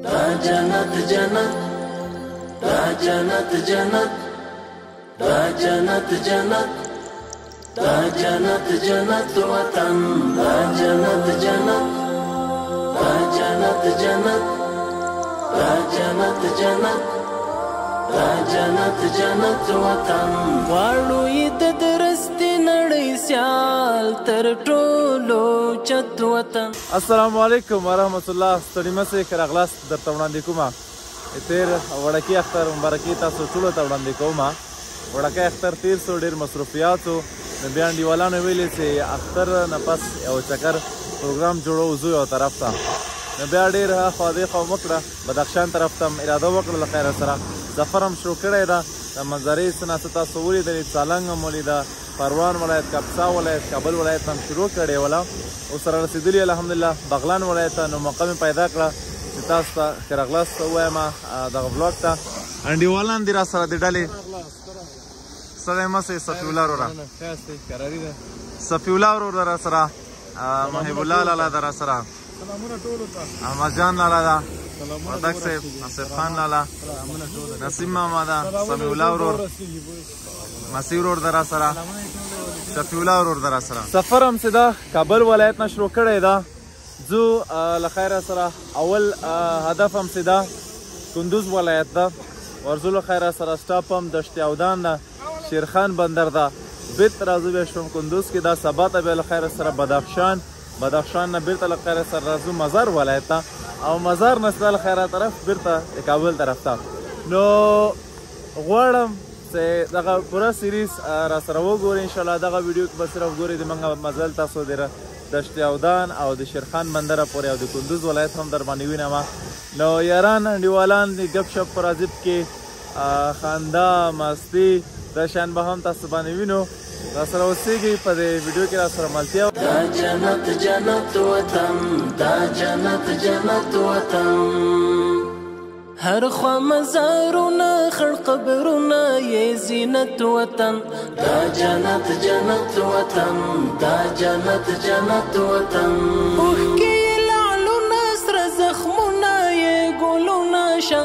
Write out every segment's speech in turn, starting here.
دا جنت جنت، دا جنت جنت، دا جنت جنت، دا جنت جنت وطن، دا جنت جنت، دا جنت جنت، دا جنت جنت، دا جنت جنت وطن. غواړو یې د درستې نړۍ سیال تر ټولو چت وطن. السلام علیکم ورحمت الله. ستړي مه سئ، ښه راغلاست درته وړاندې کومه. تېر وړکي اختر مبارکي تاسو ټولو ته وړاندې کومه. وړکی اختر تېر سو، ډېر مصروفیات و، نو بیا انډیوالانو ویلې چې اختر نه پس یو چکر پروګرام جوړو ځو یو طرف ته. نو بیا ډېر خوا دې خوا وکړه، بدخشان طرف ته هم اراده وکړه، له خیره سره سفر هم شروع کړی ده. د منظرې څه ناڅه تاسو ولیدلې، سالنګ هم ولیده، پروان ولایت، کاپیسا ولایت، کابل ولایت هم شروع کړې وله، اوس سره رسېدلي الحمدلله بغلان ولایت ته. نو موقع مې پیدا کړه چې تاسو ته ښه راغلاست ووایم دغه vlog ته. انډیوالان دي را سره د ډلې. ستړی مه سئ. صفي الله وروره، صفي الله وروره را سره، محب الله لالا ده را سره، احمد جان لالا ده، وردک صاحب، نصیب خان لالا، نسیم ماما ده، سمیع الله ورور، مسیح ورور ده را سره، شفیع الله ورور ده را سره. سفر هم سیده کابل ولایت نه شروع کړی ده. ځو له خیره سره. اول هدف هم سیده کندوز ولایت ده، ورځو له خیره سره. stop هم دشت اودان ده، شیرخان بندر ده، بیرته راځو بیا شوم کندوز کې دا. سبا ته بیا له خیره سره بدخشان، بدخشان نه بیرته له خیره سره راځو مزار ولایت ته، او مزار نه سره له خیره طرف بیرته د کابل طرف ته. نو غواړم چې دغه پوره series را سره وګورئ انشاءالله. دغه ویډیو کې به صرف ګورئ د موږ مزل تاسو د دشت اودان او د شیرخان بندره پورې او د کندوز ولایت هم در باندې وینم. نو یاران انډیوالان د ګپ شپ پر راځي کې خندا مستی دا شان به هم تاسو باندې وینو. را سره اوسېږئ په دې ویډیو کې، را سره ملتیا. دا جنت جنت وطن، دا جنت جنت وطن. هر خوا مزارونه خړ قبرونه یې زینت وطن. دا جنت جنت وطن، دا جنت جنت وطن. اوښکې یې لعلونه سره زخمونه یې ګلونه شه،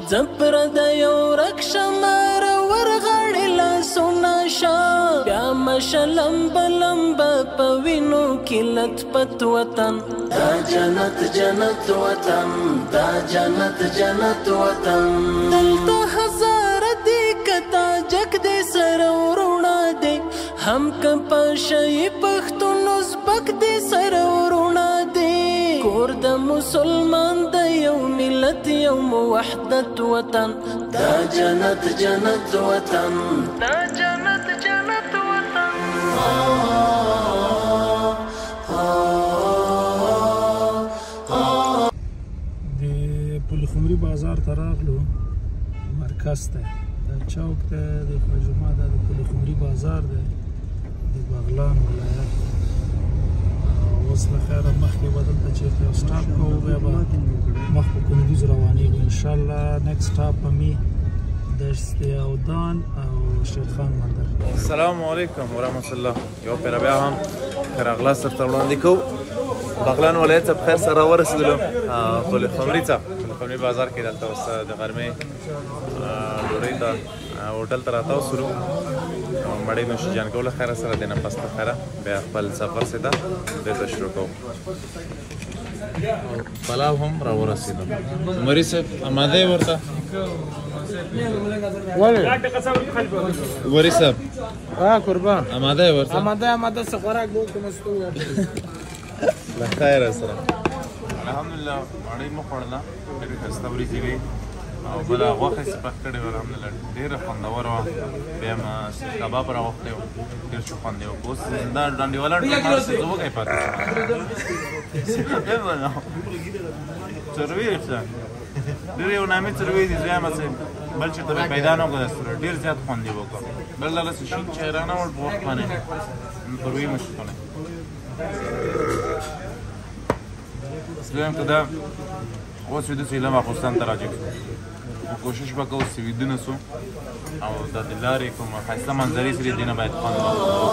زبر د یو رک شمار ورغاړې لاسونه شه، بیا مشه لمبه لمبه په وینو کې لت پت وطن. دا جنت جنت وطن، دا جنت جنت وطن. دلته هزاره دي که تاجک دي سره وروڼه دي، هم که پاشایي پښتون ازبک دي سره وروڼه دي. کور د مسلمان د یو ملت یو وحدت وطن. دا جنت جنت وطن، دا جنت جنت وطن. د پلخمري بازار ته راغلو، مرکز ته، دا چوک ته د خواجما دا د پلخمري بازار دی د بغلان ولایت. اوس له خیره مخکې به دلته چېرته یو stop کوو، بیا به مخ په کندوز روانېږو انشاءالله. next stop به مې دشت اودان او شیرخان بندر. السلام علیکم ورحمت الله. یو پیر بیا هم ښه راغلاست درته وړاندې کوو. بغلان ولایت ته په خیر سره ورسېدلو، پلخمري ته، پلخمري بازار کې دلته اوس د غرمې ډوډۍ ته هوټل ته راتاو سولو. مړۍ نوش جان کوو له خیره سره، دې نه پس له خیره بیا خپل سفر سیده بیرته شروع کوو. پلاو هم را ورسېدو. مري صاحب اماده یې ورته؟ وري صاحب قربان اماده یې ورته؟ اماده اماده، څه خوراک به وکړم ستونزه له خیره سره. الحمدلله مړۍ مو خوړله، ډېرې ښایسته وریجې وې او بله غوښه یې پخ کړې وه، الحمدلله ډېره خوندوره وه. بیا ما سیخ کباب راغوښتی و، ډېر ښه خوند یې وکړ. اوس دا ډنډیوالان ټول هر څه زه وږی پاتې شوم. چروي رښتیا ډېر یو نامي چروي دي، زه یم چې بل چېرته به پیدا نه کړم سره، ډېر زیات خوند یې وکړ. بل دغسې شین چای رانه وړ په وخت باندې پروي مې شو کړی. زه یم که دا اوس ویده سو، ایله ماخوستن ته راجګ سو. خو کوشش به کوو چې ویده نه سو او د لارې کومه ښایسته منظرې سرې دې نه باید خوند واخلو.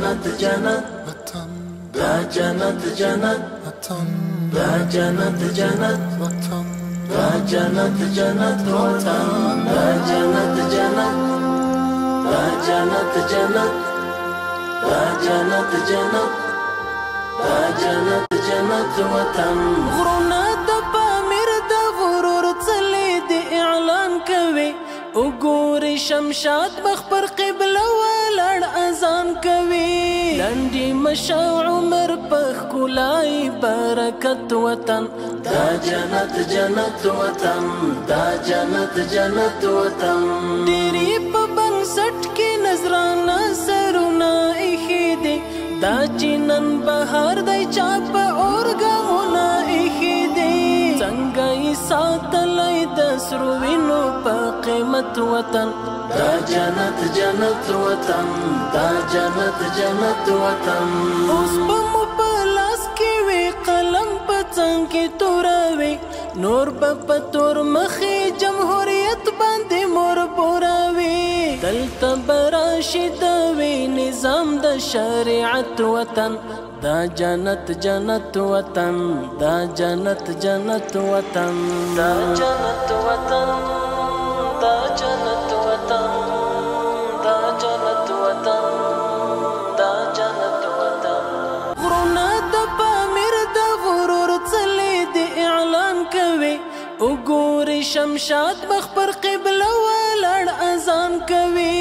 جنت جنت وطن، دا جنت جنت وطن، دا جنت جنت وطن، دا جنت جنت وطن، دا جنت جنت، دا جنت جنت، دا جنت جنت، دا جنت جنت وطن. غرونه د پامیر د غرور څلې دی اعلان کوي، وګوري شمشاد مخ پر قبله ولاړ اذان کوي. لنډي مشه عمر په ښکلای برکت وطن، دا جنت جنت وطن، دا جنت جنت وطن. ډېری په بنسټ کې نذرانه سرونه ایښي دي، دا چې نن بهار دی چا په اورګامونه ایښي دي. څنګه یې ساتلی د سرو وینو په قیمت وطن، دا جنت جنت وطن، دا جنت جنت وطن. اوس به مو په لاس کې وي قلم په څنګ کې توره وي، نور به په تور مخې جمهوریت باندې مور بوره وي. دلته به راشي د وي نظام د شریعت وطن، دا جنت جنت وطن، دا جنت جنت وطن، دا جنت وطن، دا جنت وطن، دا جنت وطن، دا جنت وطن. غرونه د پامیر د غرور څلې دی اعلان کوي، وګوري شمشاد مخ پر قبله ولاړ اذان کوي.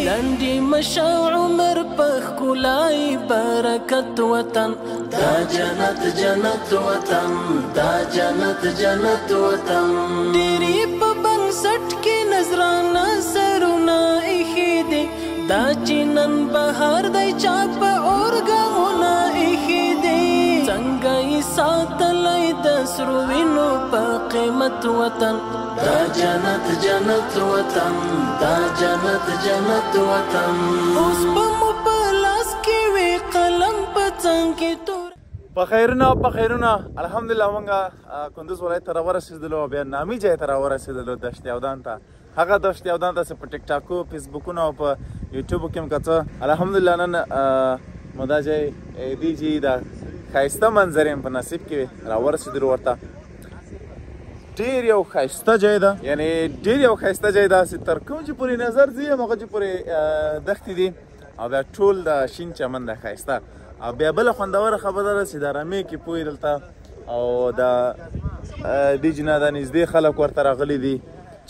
لنډي مشه عمر په ښکلای برکت وطن، دا جنت جنت وطن، دا جنت جنت وطن. ډېری په بنسټ کې نذرانه سرونه ایښي دي، دا چې نن بهار دی چا په اورګامونه ایښي دي. څنګه یې ساتلی د سرو وینو په قیمت وطن، دا جنت جنت وطن، دا جنت جنت وطن. اوس به مو په لاس کې وي قلم په څنګ کې تور. په خیرونه په خیرونه، الحمدلله مونږ کندوز ولایت ته راورسېدلو، بیا نامي ځای ته راورسېدلو، دشت یودان ته. هغه دشت یودان ته چې په ټیک ټاکو، فیسبوکونو او په یوټیوبو کې هم که الحمدلله نن مو دا ځای دی چې دا ښایسته منظرې هم په نصیب کې راورسېدلو ورته. ډېر یو ښایسته ځای ده، یعنې ډېر یو ښایسته ځای ده چې تر کوم چې پورې نظر ځي هماغه چې پورې دښتې دي، او بیا ټول د شین چمن ده ښایسته. او بیا بله خوندوره خبره ده چې د رمې کې پوی دلته، او د دې جنا د نږدې خلک ورته راغلي دي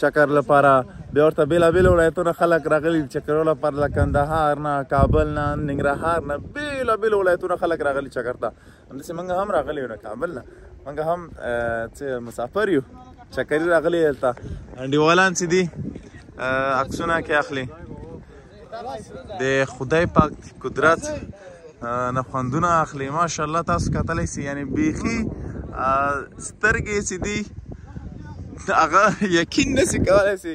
چکر لپاره. بیا ورته بېلابېل ولایتونه خلک راغلي دي چکرو لپاره، له کندهار نه، کابل نه، ننګرهار نه، بېلابېل ولایتونه خلک راغلي چکر ته. همداسې موږ هم راغلي یو له کابل نه، موږ هم چې مسافر یو چکري راغلي دلته. انډیوالان چې دي عکسونه کې اخلي، د خدای پاک قدرت نه خوندونه اخلي. ماشاءالله تاسو کتلی سئ، یعنې بیخي سترګې چې دي هغه یقین نسي کولی سي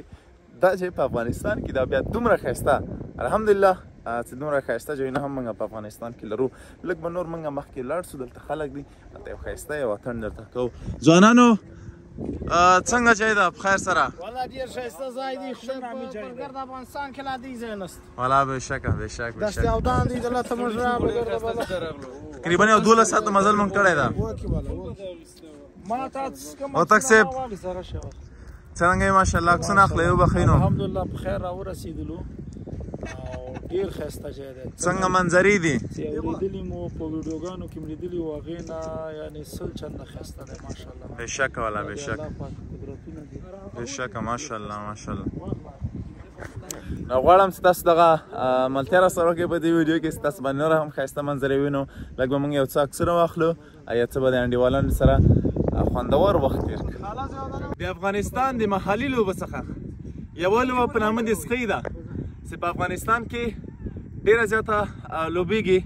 دا چې په افغانستان کې دا بیا دومره ښایسته، الحمدلله چې دومره ښایسته ځایونه هم موږ په افغانستان کې لرو. لږ به نور موږ مخکې لاړ سو، دلته خلک دي، هلته یو ښایسته یو اتڼ درته کوو. ځوانانو څنګه ځای ده؟ په خیر سره؟ والله ډېر ښایسته ځای دی، خدای په ګرد افغانستان کې لا دی ځای نشته. والله بېشکه بېشک دشت اودان دی، دلته موږ راغلو. تقریبا یو 12 ساعته مزل موږ کړی ده. هوتک صاحب څنګه یې؟ ماشاءالله عکسونه اخلئ، وبخښئ نو. الحمدلله په خیر راورسېدلو، او ډېر ښایسته ځای دی. څنګه منظرې دي؟ چې اورېدلي مو په ویډیوګانو کې مو لیدلي وو، هغې نه یعنې 100 چنده ښایسته دی ماشاءالله. بېشکه والله بېشکه الله پاک قدرتونه دي. بېشکه ماشاءالله ماشاءالله. نو غواړم چې تاسو دغه ملتیا را سره وکړئ په دې ویډیو کې، چې تاسو به نوره هم ښایسته منظرې وینو. لږ به موږ یو څه عکسونه واخلو، او یو څه به د انډیوالانو سره خوندور وخت تېر کړو. د افغانستان د محلي لوبو څخه یوه لوبه په نامه د سخۍ ده چې په افغانستان کې ډېره زیاته لوبېږي.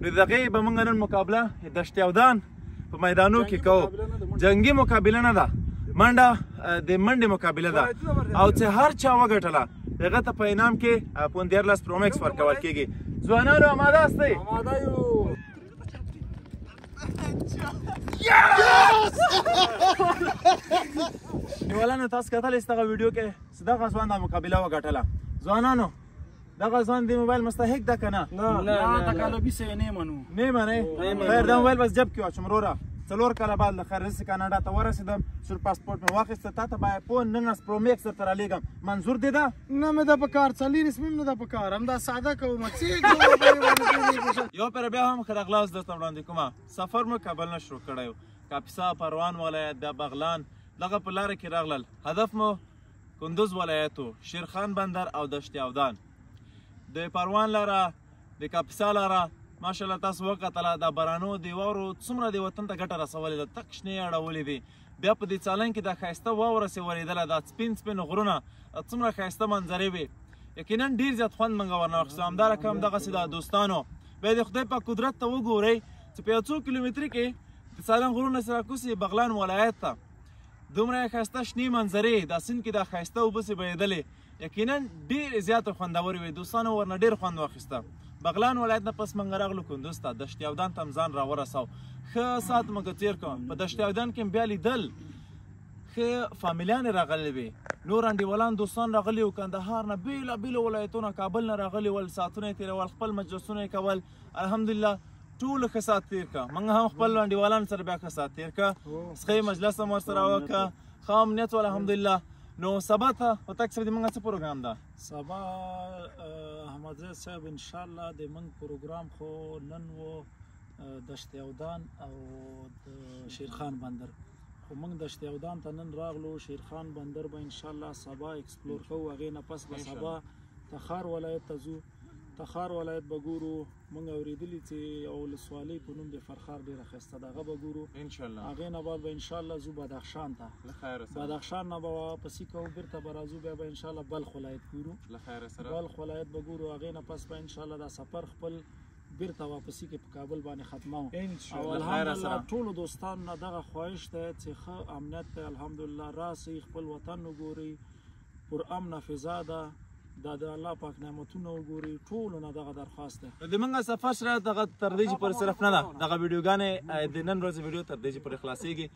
نو دغې به موږ نن مقابله دشت یودان په میدانو کې کوو. جنګي مقابله نه ده، منډه د منډې مقابله ده، او چې هر چا وګټله هغه ته په انعام کې آیفون 13 پرو مکس ورکول کېږي. ځوانانو اماده یاستئ؟ اماده یو. نیولانو تاسو کتلی دغه ویډیو کې چې دغه ځوان دا مقابله وګټله. ځوانانو دغه ځوان د موبایل مستحق ده که نه؟ نه تقلبي څه نه منو. نه منئ؟ خیر دا موبایل بس جب کې واچوم وروره. 4 کاله بعد له خیره زه کاناډا ته ورسېدم، سور پاسپورټ مې واخیسته، تا ته به آیفون 19 پرو میکس درته رالیږم. منظور دې ده؟ نه مې ده په کار، 24 مې نه ده په کار، همدا ساده کوم. یو پیر بیا هم ښه راغلاست درته وړاندې کومه. سفر مو کابل نه شروع کړی و، کاپیسا، پروان ولایت، بیا بغلان، دغه په لاره کې راغلل. هدف مو کندوز ولایت و، شیرخان بندر او دشت اودان. د پروان لاره، د کاپیسا لاره، ماشاءالله تاسو وکتله دا بارانو د واورو څومره د وطن ته ګټه رسولې ده، تک شنې اړولې دي. بیا په دې څالنګ کې دا ښایسته واوره سې ورېدله، دا سپین سپین غرونه، څومره ښایسته منظرې وې. یقینا ډېر زیات خوند موږ ورنه واخیستو. همدا رقم دغسې دا دوستانو بیا د خدای پاک قدرت ته وګورئ چې په یو څو کیلومتري کې د څالنګ غرونه سره کوسي بغلان ولایت ته دومره ښایسته شنې منظرې، دا سیند کې دا ښایسته اوبه سې بهېدلې، یقینا ډېرې زیاتې خوندورې وې. دوستانو ورنه ډېر خوند واخیسته. بغلان ولایت نه پس موږ راغلو کندوز ته، دشت اودان ته هم ځان راورساو. ښه ساعت موږ تېر کړ. په دشت اودان کې بیا لیدل ښه فامیلیانې راغلې وې، نور انډیوالان دوستان راغلي وو، کندهار نه بېلابېلو ولایتونو، کابل نه راغلي ول، ساعتونه یې تېرول، خپل مجلسونه یې کول. الحمدلله ټولو ښه ساعت تېر کړ. موږ هم خپل انډیوالان سره بیا ښه ساعت تېر کړ، ښه مجلس هم ورسره وکړه، ښه امنیت و الحمدلله. نو سبا ته هوتک صاحب د موږ څه پروګرام ده؟ سبا احمد زید صاحب انشاءالله د موږ پروګرام خو نن و دشت اودان او د شیرخان بندر، خو موږ دشت اودان ته نن راغلو. شیرخان بندر به انشاءالله سبا explore کوو، هغې نه پس به سبا تخار ولایت ته ځو. تخار ولایت به ګورو، موږ اورېدلي چې یو ولسوالۍ په نوم د فرخار ډېره ښایسته ده، هغه به ګورو انشاءالله. هغې نه بعد به انشاءالله ځو بدخشان ته، بدخشان نه به واپسي کوو، بېرته به راځو، بیا به انشاءالله بلخ ولایت ګورو، بلخ ولایت به ګورو. هغې نه پس به انشاءالله دا سفر خپل بیرته واپسي کې په کابل باندې ختمو. او الحمدلله ټولو دوستانو نه دغه خواهش دی چې ښه امنیت دی الحمدلله، راسئ خپل وطن وګورئ، پر امنه فضا ده، دا د الله پاک نعمتونه وګورئ. ټولو نه دغه درخواست دی. د موږ سفر سره دغه تر دې چې پورې صرف نه ده، دغه ویډیوګانې د نن ورځې ویډیو تر دې چې پورې خلاصېږي.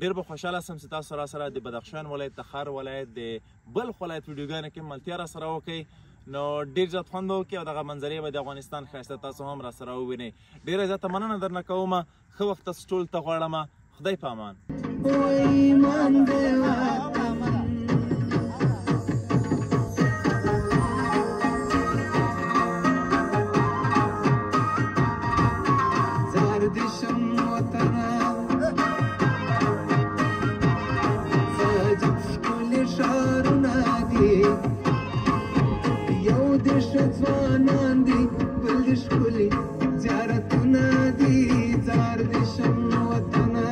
ډېر به خوشحاله سم چې تاسو را سره د بدخشان ولایت، تخار ولایت، د بلخ ولایت ویډیوګانې کې ملتیا را سره وکړئ. نو ډېر زیات خوند به وکړي او دغه منظرې به د افغانستان ښایسته تاسو هم را سره ووینئ. ډېره زیاته مننه درنه کوم. ښه وخت تاسو ټولو ته غواړم. خدای په امان. ځوانان دي بل دي ښکلي زیارتونه دي، ځار دي شم وطنه.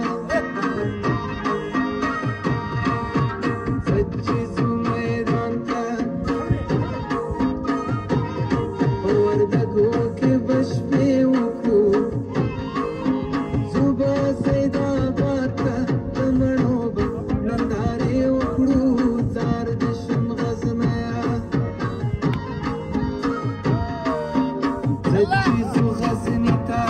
زه چې ځو میدان ته په وردګو کې به شپې وکړو، ځو به سیداباد ته د مڼو به نندارې وکړو، ځار دي شم غزنیه. زه غزني ته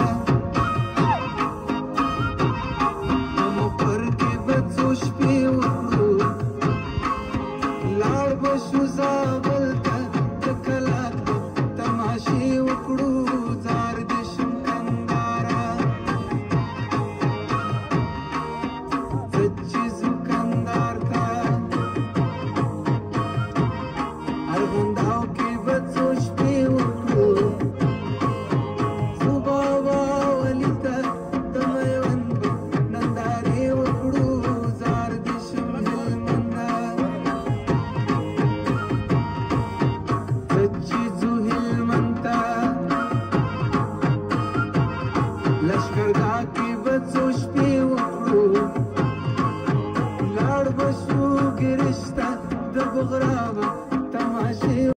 په مقر کې به څو شپې وکړو، لاړ به شو زابل ته د کلات به تماشې وکړو، ځار دې شم کندهاره. زه چې ځو کندهار ته ارغنداو کې به څو شپې وکړو، لشکرګاه کې به څو شپې وکړو، لاړ به شو ګرشته د بغرا